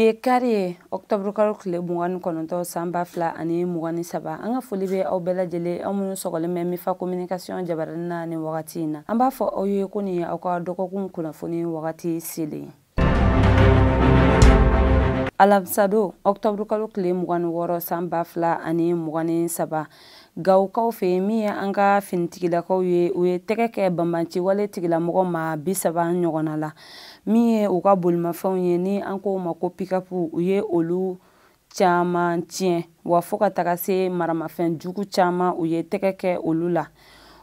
Bi ye kari ye, octobre kalo tile 29 san 2023. An ka foli bɛ aw bɛɛ lajɛlen, aw minnu sɔgɔlen bɛ Mifa Communication jabaranin na nin wagati in na. An b'a fɔ aw ye ko nin ye aw ka dɔgɔkun kunnafoni wagati selen. Alamisadon, octobre kalo tile 26 san 2023, Gawokaw fɛ yen, min ye an ka finitigilakaw ye, u ye tɛgɛ kɛ banbanci wale tigilamɔgɔ maa 30 ɲɔgɔnna la. Min ye u ka bolimafɛnw ye, ni an k'o ma ko pick-up, u ye olu caman tiɲɛ, wa fo ka taga se maramafɛn jugu caman, u ye tɛgɛ kɛ olu la.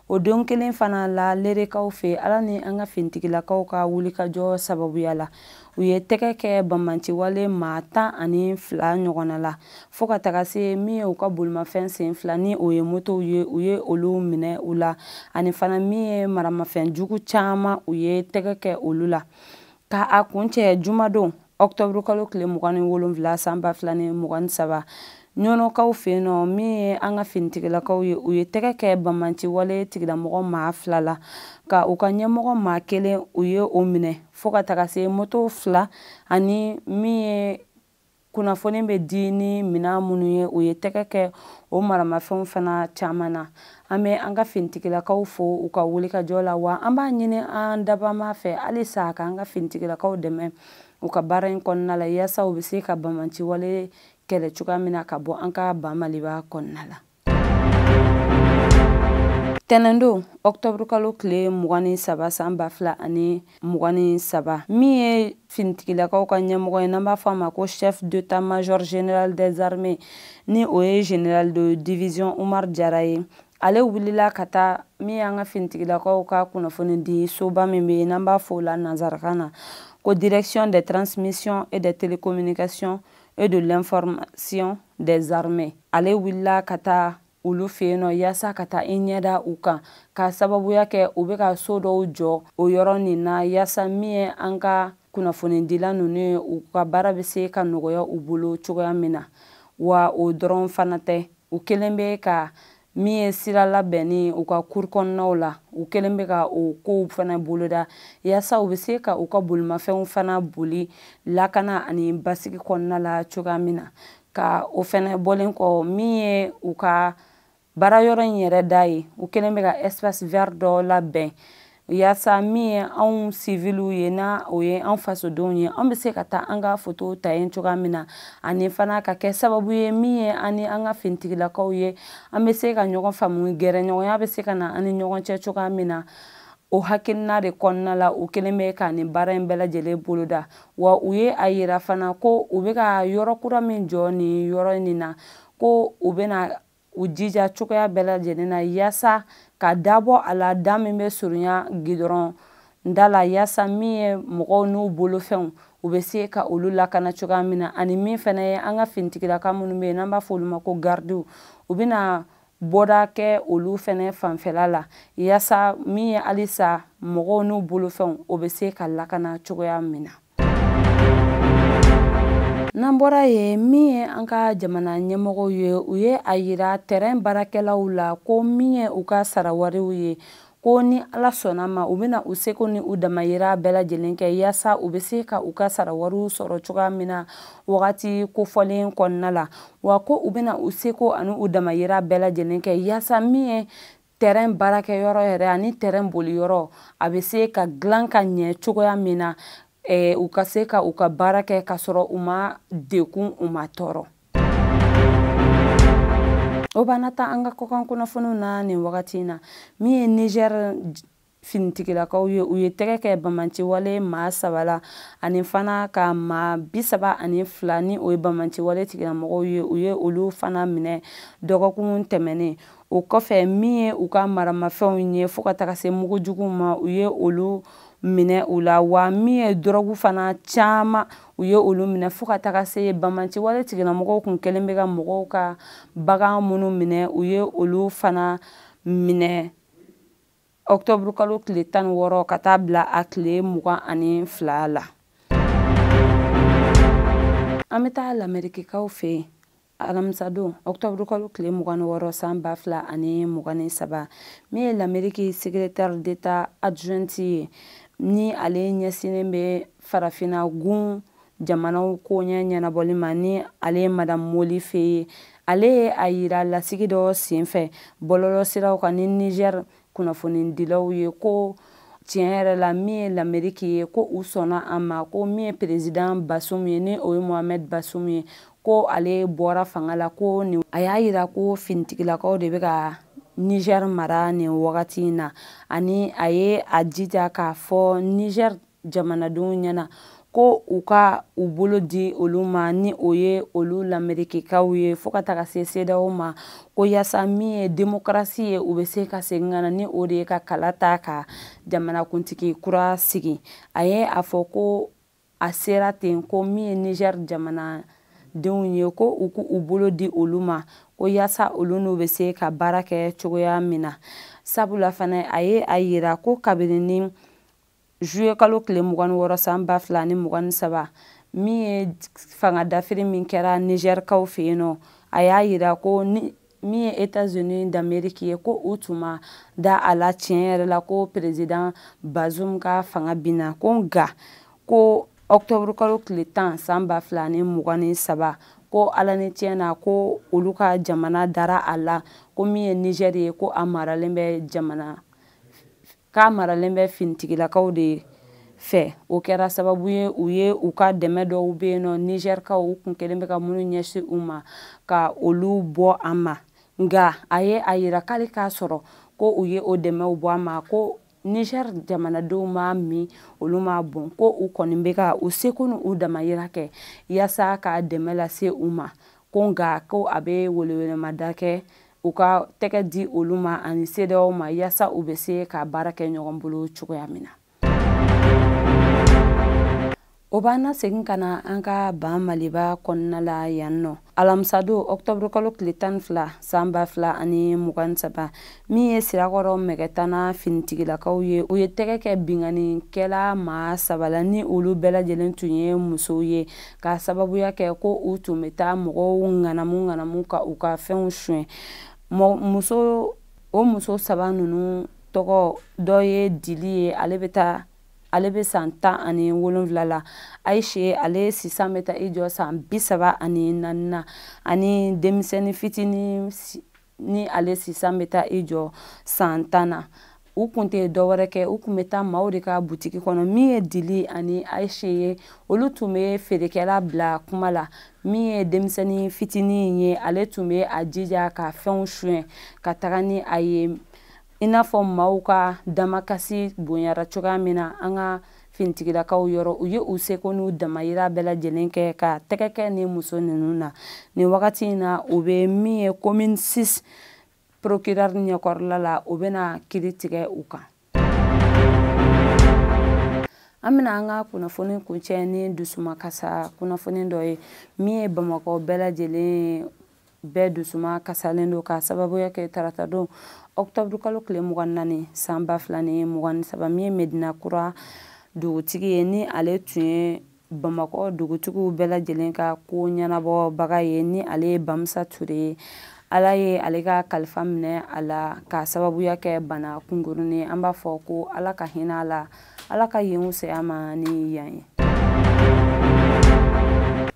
O don kelen fana la, Lerekaw fɛ, Ala ni an ka finitigilakaw ka wulikajɔ sababuya la, u ye tɛgɛ kɛ banbanci wale maa 12 ɲɔgɔnna la, fo ka taga se min ye u ka bolimafɛn sen fila, ni o ye motow ye, u ye olu minɛ u la, ani fana min ye maramafɛn jugu caman, u ye tɛgɛ kɛ olu la. Ka a kuncɛ jumadon, octobre kalo tile 27 san 2023, Ɲɔnɔkaw fɛ yen nɔ, min ye an ka finitigilakaw ye, u ye tɛgɛ kɛ banbanci wale tigilamɔgɔ maa 2 la, ka u ka ɲɛmɔgɔ maa 1, u ye o minɛ, fo ka taga se moto 2 ani min ye kunnafoni bɛ di ni minɛn minnu ye, u ye tɛgɛ kɛ o maramafɛnw fana caman na. An bɛ an ka finitigilakaw fo u ka wulikajɔ la, wa an b'a ɲini an dabama fɛ halisa k'an ka finitigilakaw dɛmɛ u ka baara in kɔnɔna la, yaasa u bɛ se ka banbanci wale kɛlɛ cogoya min na ka bɔ an ka ba Maliba kɔnɔna la. Tɛnɛndon, octobre kalo tile 23 san 2023, min ye finitigilakaw ka ɲɛmɔgɔ ye, n'an b'a fɔ a ma ko chef d'état-major général des armées, ni o ye général de division Umar Jara ye, ale wulila ka taa min y'an ka finitigilakaw ka kunnafoni di soba min bɛ yen, n'an b'a fɔ o la nanzarakan na ko direction des transmissions et des télécommunications et de l'information des armées. Ale wulila ka taa olu fɛ yen nɔ yaasa ka taa i ɲɛda u kan, k'a sababuya kɛ u bɛ ka so dɔw jɔ o yɔrɔ nin na, yaasa min ye an ka kunnafonidila ninnu ye, u ka baara bɛ se ka nɔgɔya u bolo cogoya min na. Wa o dɔrɔn fana tɛ, u kelen bɛ ka min ye sira labɛnni u ka kuru kɔnɔnaw la, u kelen bɛ ka o kow fana boloda yaasa u bɛ se ka u ka bolimafɛnw fana boli lakana ani basigi kɔnɔna la cogoya min na. Ka o fana bɔlen kɔ, min ye u ka baara yɔrɔ in yɛrɛ da ye, u kelen bɛ ka espace vert dɔ labɛn yaasa min ye anw civiliw ye, n'a o ye an fasodenw ye, an bɛ se ka taa an ka fotow ta yen cogoya min na, ani fana ka kɛ sababu ye min ye an ni an ka finitigilakaw ye, an bɛ se ka ɲɔgɔn faamu, gɛrɛɲɔgɔnya bɛ se ka na an ni ɲɔgɔn cɛ cogoya min na. O hakilina de kɔnɔna la, u kelen bɛ ka nin baara in bɛɛ lajɛlen boloda. Wa u ye a yira fana ko u bɛ ka yɔrɔ kura min jɔ nin yɔrɔ nin na, ko u bɛna u jija cogoya bɛɛ lajɛlen na yaasa ka dabɔ a la, da min bɛ surunya gidɔrɔn da la, yaasa min ye mɔgɔw n'u bolofɛnw, u bɛ se ka olu lakana cogoya min na, ani min fana ye an ka finitigilaka minnu bɛ yen, n'an b'a fɔ olu ma ko gardiw, u bɛna bɔda kɛ olu fana fanfɛla la, yaasa min ye halisa mɔgɔw n'u bolofɛnw, o bɛ se ka lakana cogoya min na. N'an bɔra yen, min ye an ka jamana ɲɛmɔgɔw ye, u ye a yira terrain baarakɛlaw la ko min ye u ka sarawariw ye, ko ni Ala sɔnna ma, u bɛna u seko ni u damayira bɛɛ lajɛlen kɛ yaasa u bɛ se ka u ka sarawariw sɔrɔ cogoya min na wagati kofɔlen kɔnɔna la. Wa ko u bɛna u seko ani u damayira bɛɛ lajɛlen kɛ yaasa min ye terrain baarakɛyɔrɔ yɛrɛ ani terrain boliyɔrɔ, a bɛ se ka dilan ka ɲɛ cogoya min na, u ka se ka u ka baara kɛ k'a sɔrɔ u ma dekun, u ma tɔɔrɔ. O b'an ta an ka kɔkan kunnafoniw na nin wagati in na. Min ye Niger finitigilakaw ye, u ye tɛgɛ kɛ banbanci wale maa 3 la, ani fana ka maa 32, ni o ye banbanci wale tigilamɔgɔw ye, u ye olu fana minɛ dɔgɔkun tɛmɛnen. O kɔfɛ, min ye u ka maramafɛnw ye, fo ka taga se mugujuguw ma, u ye olu minɛ u la. Wa min ye dɔrɔgu fana caman, u ye olu minɛ, fo ka taga se banbanci wale tigilamɔgɔw kun kɛlen bɛ ka mɔgɔw ka bagan minnu minɛ, u ye olu fana minɛ octobre kalo tile 16 ka taa bila a tile 22 la. An bɛ taa Lamerikikaw fɛ yen. Alamisadon, octobre kalo tile 26 san 2023, min ye Lameriki secrétaire d'état adjoint ye, ni ale ɲɛsinnen bɛ farafinna gun jamanaw koɲɛ ɲɛnabɔli ma, ni ale ye Madame Moli Fe ye. Ale ye a yira lasigi dɔ senfɛ bɔlɔlɔ siraw kan ni Niger kunnafonidilaw ye ko tiɲɛ yɛrɛ la min ye l'Amérique ye, ko u sɔnna a ma, ko min ye président Bazoum ye, ni o ye Mohamed Bazoum ye, ko ale bɔra fanga la. Ko nin a y'a yira ko finitigilakaw de bɛ ka Niger mara nin wagati in na, ani a ye a jija k'a fɔ Niger jamanadenw ɲɛna ko u ka u bolo di olu ma, ni o ye olu lamerikikaw ye, fo ka taga se CEDEAO ma, ko yaasa min ye démocratie ye, u bɛ se ka segin ka na, ni o de ye ka kala ta ka jamanakuntigi kura sigi. A ye a fɔ ko a sera ten, ko min ye Niger jamanadenw ye, ko u k'u bolo di olu ma, ko yaasa olu n'u bɛ se ka baara kɛ cogoya min na. Sabula fana a ye a yira ko kabini ni juillet kalo tile 26 san 2023, min ye fanga dafiri min kɛra Nigerkaw fɛ yen nɔ, a y'a yira ko ni min ye États-Unis d'Amérique ye, ko u tun ma da a la tiɲɛ yɛrɛ la ko président Bazoum ka fanga binna, ko nka ko octobre kalo tile 10 san 2023, ko ala ni tiɲɛ na ko olu ka jamana dara a la, ko min ye Niger ye, ko a maralen bɛ jamana k'a maralen bɛ finitigilakaw de fɛ. O kɛra sababu ye u ye u ka dɛmɛ dɔw bɛ yen nɔ, Nigerkaw u kun kelen bɛ ka minnu ɲɛsin u ma, ka olu bɔ a ma. Nka a ye a yira k'ale k'a sɔrɔ ko u ye o dɛmɛw bɔ a ma, ko Niger jamanadenw m'a min, olu m'a bɔn, ko u kɔni bɛ ka u seko n'u damayira kɛ yaasa ka dɛmɛ lase u ma, ko nka ko a bɛ welewelemada kɛ u ka tɛgɛ di olu ma ani CEDEAO ma, yaasa u bɛ se ka baara kɛ ɲɔgɔn bolo cogoya min na. O b'an na segin ka na an ka ban Maliba kɔnɔna la yan nɔ. Alamisadon octobre kalo tile 12 san 2023, min ye Sirakɔrɔ Mɛgɛtana finitigilakaw ye, u ye tɛgɛ kɛ binkannikɛla maa 3 la, ni olu bɛɛ lajɛlen tun ye musow ye, k'a sababuya kɛ ko u tun bɛ taa mɔgɔw ŋanamu ka u ka fɛnw suɲɛ. O muso 3 ninnu tɔgɔ, dɔ ye Dili ye, ale bɛ san 17 la, Ayise ale sisan bɛ taa i jɔ san 34 na, ani denmisɛnnin fitinin ni ale sisan bɛ taa i jɔ san 10 na. U kun tɛ dɔwɛrɛ kɛ, u kun bɛ taa maaw de ka butigi kɔnɔ. Min ye Dili ani Ayise ye, olu tun bɛ feerekɛla bila kuma la. Min ye denmisɛnnin fitinin ye, ale tun bɛ a jija ka fɛnw suɲɛ ka taga ni a ye, i n'a fɔ maaw ka damakasi bonyara cogoya min na an ka finitigilakaw yɔrɔ. U ye u seko n'u damayira bɛɛ lajɛlen kɛ ka tɛgɛ kɛ ni muso ninnu na. Nin wagati in na, u bɛ min ye commune 6 procureur ɲɛkɔrɔla la, o bɛna kiiri tigɛ u kan. An bɛna an ka kunnafoni kuncɛ ni dusumakasa kunnafoni dɔ ye, min ye Bamakɔ bɛɛ lajɛlen bɛɛ dusuma kasalen don, k'a sababuya kɛ taratadon octobre kalo tile 24 san 2023, min ye Medina Kura dugutigi ye, ni ale tun ye Bamakɔ dugutigiw bɛɛ lajɛlen ka ko ɲɛnabɔbaga ye, ni ale ye Bamusa Ture ye. Ala ye ale ka kalifa minɛ a la k'a sababuya kɛ bana kunkurunin. An b'a fɔ ko Ala ka hinɛ a la, Ala ka yen saya ma ni yan ye.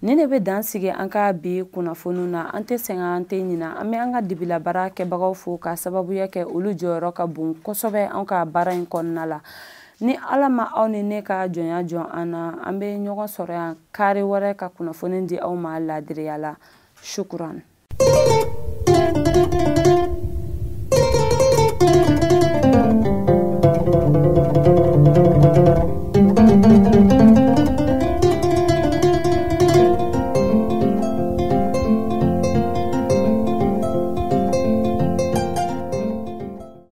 Ni ne bɛ dan sigi an ka bi kunnafoniw na. An tɛ sɛgɛn, an tɛ ɲina. An bɛ an ka dibila baara kɛbagaw fo k'a sababuya kɛ olu jɔyɔrɔ ka bon kosɛbɛ an ka baara in kɔnɔna la. Ni Ala ma aw ni ne ka jɔnya jɔ an na, an bɛ ɲɔgɔn sɔrɔ yan kari wɛrɛ ka kunnafoni di aw ma laadiriya la. Shukuran.